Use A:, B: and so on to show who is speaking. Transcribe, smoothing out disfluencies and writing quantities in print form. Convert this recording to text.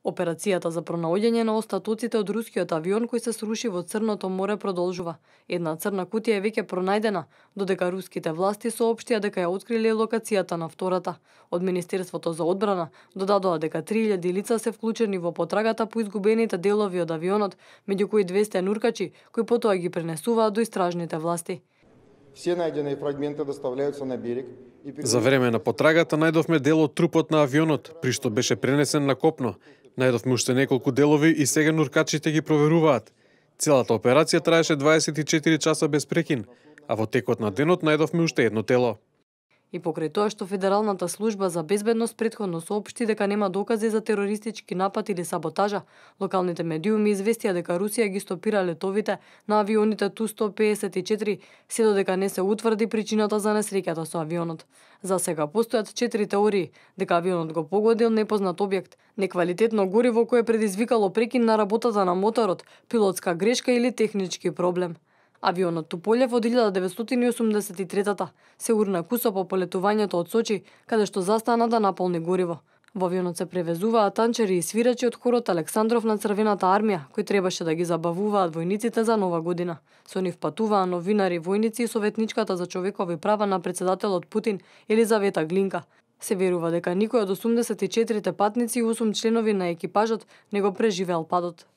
A: Операцијата за пронаоѓање на остатоците од рускиот авион кој се сруши во Црното море продолжува. Една црна кутија е веќе пронајдена, додека руските власти соопштија дека ја откриле локацијата на втората. Од Министерството за одбрана додадоа дека 3000 лица се вклучени во потрагата по изгубените делови од авионот, меѓу кои 200 нуркачи, кои потоа ги пренесуваат до истражните власти.
B: Все најдени фрагменти доставляјуцца на берег.
C: За време на потрагата најдовме дел од трупот на авионот, при што беше пренесен на копно. Најдовме уште неколку делови и сега нуркачите ги проверуваат. Целата операција траеше 24 часа без прекин, а во текот на денот најдовме уште едно тело.
A: И покрај тоа што Федералната служба за безбедност претходно соопшти дека нема докази за терористички напад или саботажа, локалните медиуми известија дека Русија ги стопира летовите на авионите Ту-154, се додека не се утврди причината за несреќата со авионот. За сега постојат 4 теории: дека авионот го погодил непознат објект, неквалитетно гориво кое предизвикало прекин на работата на моторот, пилотска грешка или технички проблем. Авионот Туполев од 1983-та се урна кусо по полетувањето од Сочи, каде што застана да наполни гориво. Во авионот се превезуваат танчери и свирачи од хорот Александров на Црвената армија, кои требаше да ги забавуваат војниците за Нова година. Со нив патуваа новинари, војници и советничката за човекови права на претседателот Путин Елизавета Глинка. Се верува дека никој од 84 патници и 8 членови на екипажот не го преживеал падот.